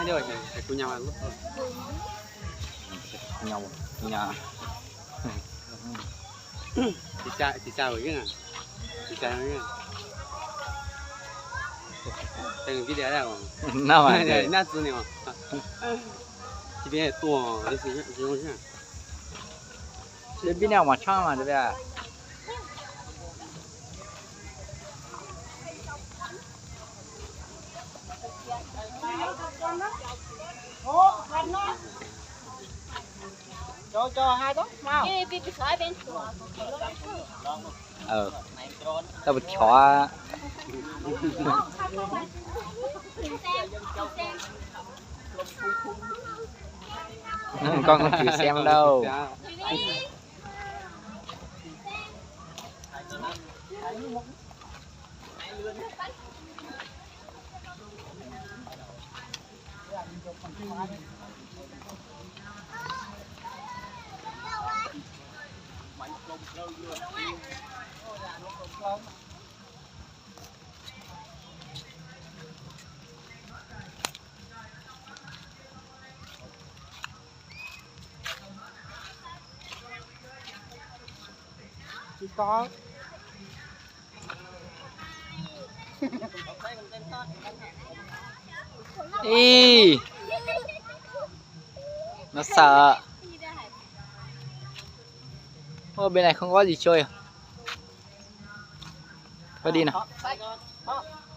Tus nyav, tus nyav. Tus nyav, tus nyav. Nab txwv ni. Pib naj mas tshaj mas. Tau puas chov? Koj kuj tsis xem lauj. Ib, no xav. Ua bên này không có gì chơi à? Thôi đi nào.